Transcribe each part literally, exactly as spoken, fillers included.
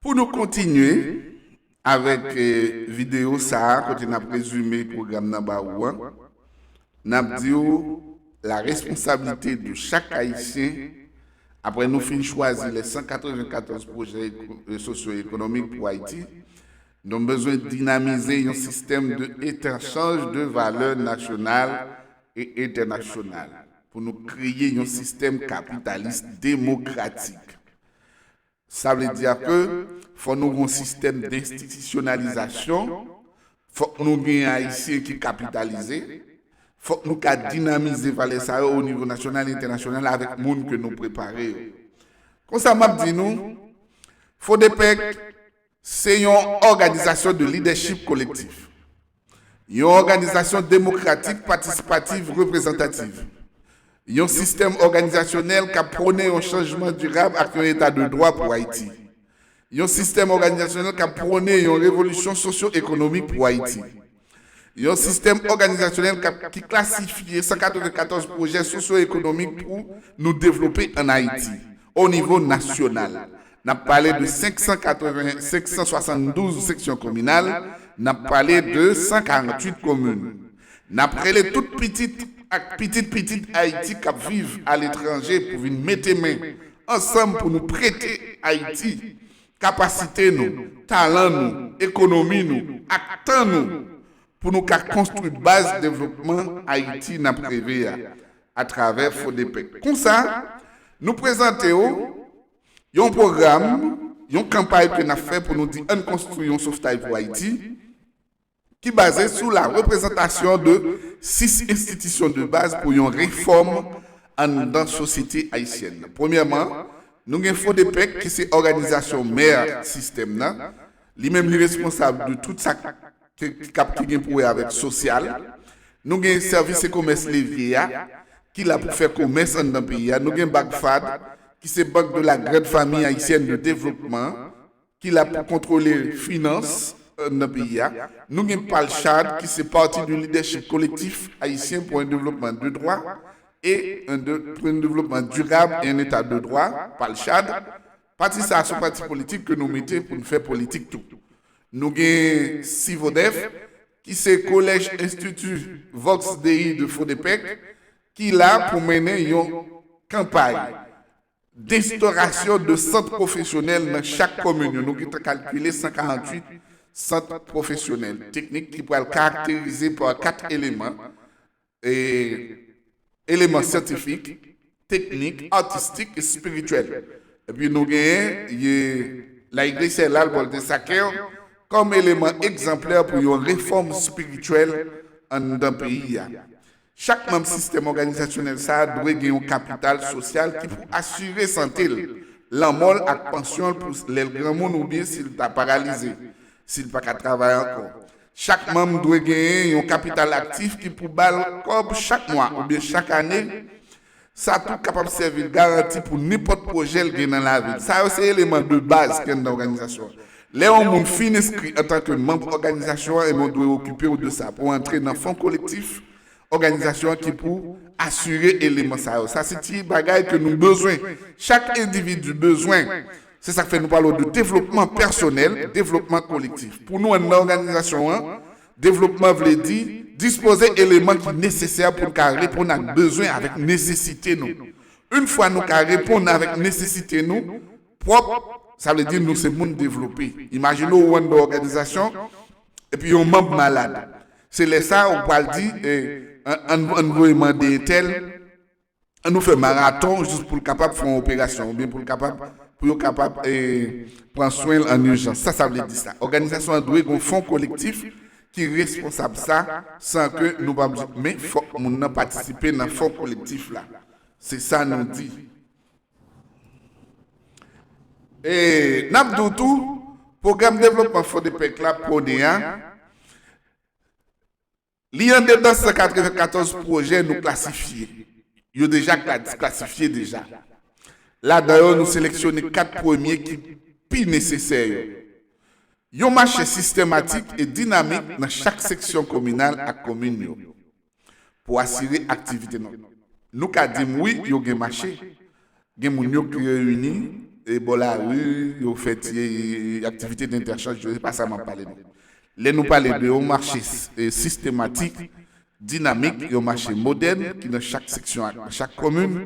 Pou nou kontinye avèk eh, videyo sa a, kote n ap rezime pwogram nan ba ou an, n ap di w la responsabilité de chaque Haïtien, apre nou fin chwazi les cent quatre-vingt-quatorze projets éco- euh, socio-économiques pour Haïti, nou bezwen dinamize yon sistèm de échange de valeurs nationales et internationales pou nou kreye yon sistèm kapitalis demokratik. Sa vle di ke fò nou gen yon sistèm denstitisyonalizasyon, fòk nou gen Ayisyen ki kapitalize, fòk nou ka dinamize valè sa yo o nivo nasyonal e entènasyonal avèk moun ke nou prepare yo. Konsa m ap di nou, Fodepec se yon òganizasyon de lidèchip kolektif, yon òganizasyon demokratik patisipatif reprezantatif, yon sistèm òganizasyonèl k ap pwone yon chanjman dirab ak yon eta de dwa pou Ayiti, yon sistèm òganizasyonèl k ap pwone yon revolisyon sosyo-ekonomik pou Ayiti, yon sistèm òganizasyonèl k ap- ki klasifye san katrevenkatòz pwojè sosyo-ekonomik pou nou devlope ann Ayiti o nivo nasyonal. N ap pale de senk san katreven, senk san swasanndouz seksyon kominal, n ap pale de san karanntuit komin. N ap rele tout pitit ak pitit pitit Ayiti k ap viv aletranje pou vin mete men ansanm pou nou prete Ayiti kapasite nou, talan nou, ekonomi nou, ak tan nou pou nou ka konstwi baz devlopman Ayiti n ap reve a atravè Fodepec. Konsa, nou prezante w yon pwogram, yon kanpay ke n ap fè pou nou di ann konstwi yon sovtay pou Ayiti, ki baze sou la reprezantasyon de sis enstitisyon de baz pou yon refòm anndan sosyete ayisyèn. Premyèman, nou gen Fodepec ki se òganizasyon mè sistèm nan. Li menm li responsab de tout sa ki, ki, k ap- ki gen pou wè avèk sosyal. Nou gen sèvis e komès Levye a ki la pou fè komès anndan peyi a. Nou gen BAGFAD ki se Banque de la Grande Famille Haïtienne de Développement ki la pou kontwole finans anndan peyi a. Nou gen PALCHAD ki se Parti du Leadership Collectif Haïtien pour un Développement de Droit et un de- pour un Développement Durable et un État de Droit, PALCHAD. Pati sa a se yon pati politik ke nou mete pou n fè politik tou. Nou gen CIVODEF ki se Collège Institut Vox Dei de Fodepec ki la pou mennen yon kanpay denstòrasyon de sant pwofesyonèl nan chak komin yo. Nou gentan kalkile san karanntuit sant pwofesyonèl teknik ki pral karakterize pa kat eleman, e, eleman syantifik, teknik, atistik e espirityèl. Epi nou genyen ye, la Iglesia del Árbol de Zaqueo kòm eleman egzanplè pou yon refòm espirityèl anndan peyi a. Chak manm sistèm òganizasyonèl sa a dwe gen yon kapital sosyal ki pou asire sante l, lanmò l ak pansyon l pou lè l granmoun oubyen si l ta paralize, si l pa ka travay ankò. Chak manm dwe genyen yon kapital aktif ki pou ba l kòb chak mwa oubyen chak ane. Sa tou kapab sèvi l garanti pou nenpòt pwojè l gen nan lavi l. Sa yo se eleman de baz ki anndan òganizasyon an. Lè yon moun fin enskri antanke manm òganizasyon an, ebyen w dwe okipe w de sa pou w antre nan fon kolektif òganizasyon an ki pou asire eleman sa yo. Sa se ti bagay ke nou bezwen. Chak endividi bezwen. Se sa k fè nou pale w de devlopman pèsonèl, devlopman kolektif. Pou nou, anndan òganizasyon an, devlopman vle di dispoze eleman ki nesesè pou n ka reponn ak bezwen avèk nesesite nou. Yon fwa nou ka reponn avèk nesesite nou pwòp, sa vle di nou se moun devlope. Imajine w anndan òganizasyon, epi yon manm malad. Se lè sa a ou pral di, eh, ann, ann, ann voye mande entèl, ann nou fè maraton jis pou l kapab fè yon operasyon, oubyen pou l kapab, pou yo kapab, eh, pran swen l an ijans. Sa, sa vle di sa. Òganizasyon an dwe gen yon fon kolektif ki responsab sa, san ke nou pa di, men fòk moun nan patisipe nan fon kolektif la. Se sa nou di. E n ap di w tou, pwogram devlopman Fodepec la pwone a, li andedan san katrevenkatòz pwojè nou klasifye. Yo deja kla- klasifye deja. Ladan yo, nou seleksyone kat premye ki pi nesesè yo. Yon mache sistematik e dinamik nan chak seksyon kominal ak komin yo pou asire aktivite nou. Nou ka di m wi, yo gen mache. Gen moun yo ki reyini, e bò lari, yo fè ti aktivite dentèchanj, se pa sa m ap pale non. Lè nou pale de yon mache s- e sistematik, dinamik, yon mache modèn ki nan chak seksyon ak nan chak komin,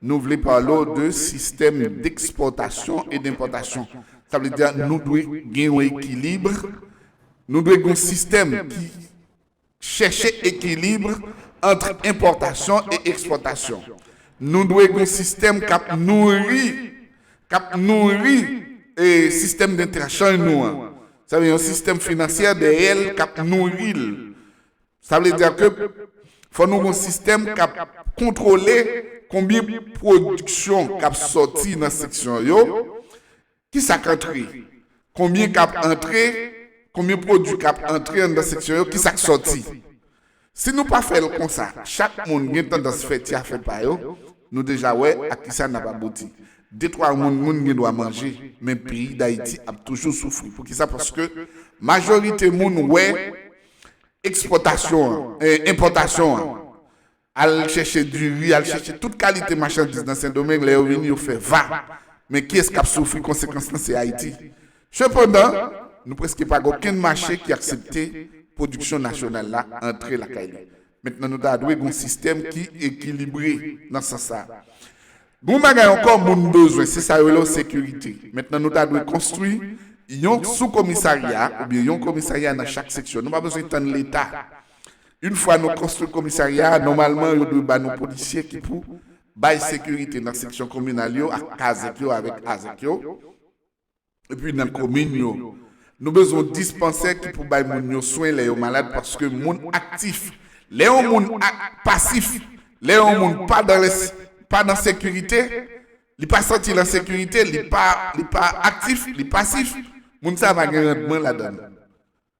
nou vle pale w de sistèm dekspòtasyon e denpòtasyon. Sa vle di nou dwe gen yon ekilib, nou dwe gen yon sistèm ki chèche ekilib ant enpòtasyon e ekspòtasyon. Nou dwe gen yon sistèm k ap nouri, k ap nouri e sistèm dentèchanj nou an. Sa vle yon sistèm finansyè dèyè l k ap nouri l. Sa vle di ke fò nou gen yon sistèm k ap kontwole konbyen pwodiksyon k ap sòti nan seksyon yo, ki sa k antre, konbyen k ap antre, konbyen pwodui k ap antre anndan seksyon yo, ki sa k sòti. Si nou pa fè l konsa, chak moun gen tandans fè ti afè pa yo, nou deja wè ak kisa n ap abouti. De twa moun moun gen dwa manje, men peyi Dayiti ap toujou soufri. Poukisa? Paske majorite moun wè ekspòtasyon an, eh, enpòtasyon an, al chèche diri, al chèche tout kalite machandiz nan Sendomeng, lè yo vini, yo fè va. Men kiyès k ap soufri konsekans lan? Se Ayiti. Sepandan, nou prèske pa gen okenn mache ki aksepte pwodiksyon nasyonal la antre lakay li. Mentnan, nou ta dwe gen yon sistèm ki ekilibre nan sans sa. Gen yon bagay ankò moun bezwen, se sa yo rele sekirite. Mentnan, nou ta dwe konstwi yon soukomisarya oubyen yon komisarya nan chak seksyon. Nou pa bezwen tann Leta. Yon fwa nou konstwi komisarya a, nòmalman, yo dwe ba nou polisye ki pou bay sekirite nan seksyon kominal yo ak kazèk yo avèk azèk yo. Epi nan komin yo, nou bezwen dispansè ki pou bay moun yo swen lè yo malad, paske moun aktif, lè yon moun ak- pasif, lè yon moun pa dan lès- pa nan sekirite, li pa santi l an sekirite, li pa, li pa aktif, li pasif, moun sa pa gen randman ladan l.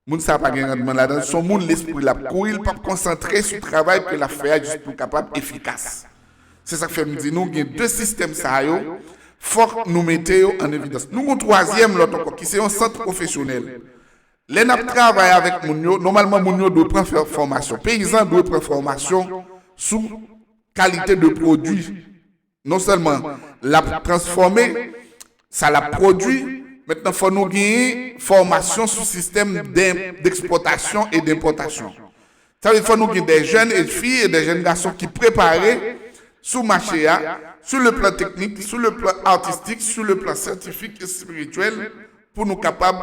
Moun sa pa gen randman ladan l. Se yon moun lespri l ap kouri, li p ap konsantre sou travay ke l ap fè a jis pou l kapab efikas. Se sa k fè m di nou gen de sistèm sa yo, fòk nou mete yo an evidans. Nou gen yon twazyèm lòt ankò ki se yon sant pwofesyonèl. Lè n ap travay avèk moun yo, nòmalman moun yo dwe pran fè- fòmasyon. Peyizan dwe pran fòmasyon sou kalite de pwodui non sèlman l ap transfòme sa l ap pwodui, mentnan fò nou genyen fòmasyon sou sistèm dekspòtasyon e denpòtasyon. Sa vle di fò nou gen de jèn e fi e de jèn gason ki prepare sou mache a, sou le plan teknik, sou le plan atistik, sou le plan syantifik e espirityèl, pou nou kapab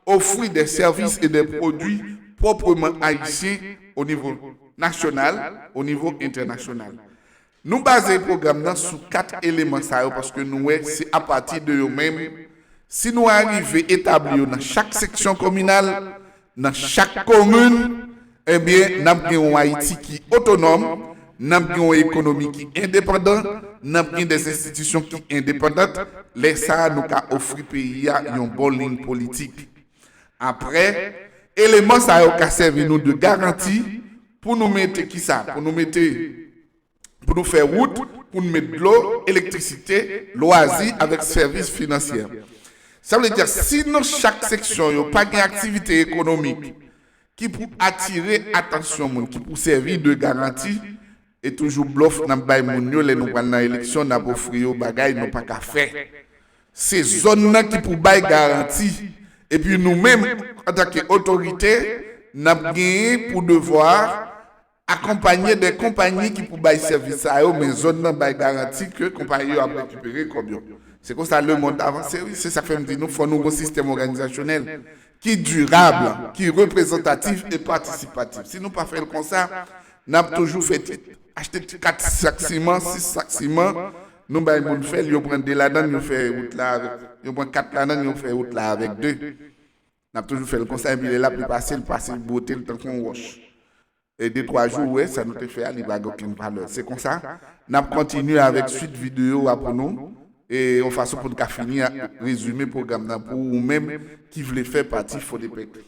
ofri de sèvis e de pwodui pwòpman ayisyen o nivo nasyonal, o nivo entènasyonal. Nou baze pwogram nan sou kat eleman sa yo paske nou wè se apati de yo menm, si nou arive etabli yo nan chak seksyon kominal, nan chak komin, ebyen, n ap gen yon Ayiti ki otonòm, n ap gen yon ekonomi ki endepandan, n ap gen de enstitisyon ki endepandan. Lè sa a, nou ka ofri peyi a yon bon liy politik. Apre, eleman sa yo ka sèvi nou de garanti pou nou mete kisa? Pou nou mete pou nou fè wout, pou nou met dlo, elektrisite, lwazi avèk sèvis finansyè. Sa vle di, si nan chak seksyon yo pa gen aktivite ekonomik ki pou atire atansyon moun, ki pou sèvi de garanti, e toujou blòf n ap bay moun yo lè nou pral nan eleksyon, n ap ofri yo bagay nou pa ka fè. Se zòn nan ki pou bay garanti. Epi nou menm, antanke otorite, n ap genyen pou devwa akonpanye de konpayi ki pou bay sèvis sa yo, men zòn nan bay garanti ke konpayi yo ap rekipere kòb yo. Se konsa lemonn avanse, wi. Se sa k fè m di nou, fò nou gen yon sistèm òganizasyonèl ki dirab, ki reprezantatif e patisipatif. Si nou pa fè l konsa, n ap toujou fè ti, achte ti kat sak siman, sis sak siman, nou bay moun fè l, yo pran de ladan l, yo fè wout la avèk, yo pran kat ladan l, yo fè wout la avèk de. N ap toujou fè l konsa, epi lè l ap li pase, l pase, l bwote l tankou yon wòch. E de twa jou, ou wè, sa nou te fè a, li pa gen okenn valè. Se konsa, n ap kontinye avèk swit videyo a pou nou, e yon fason pou n ka fini ak rezime pwogram nan pou ou menm ki vle fè pati Fodepec.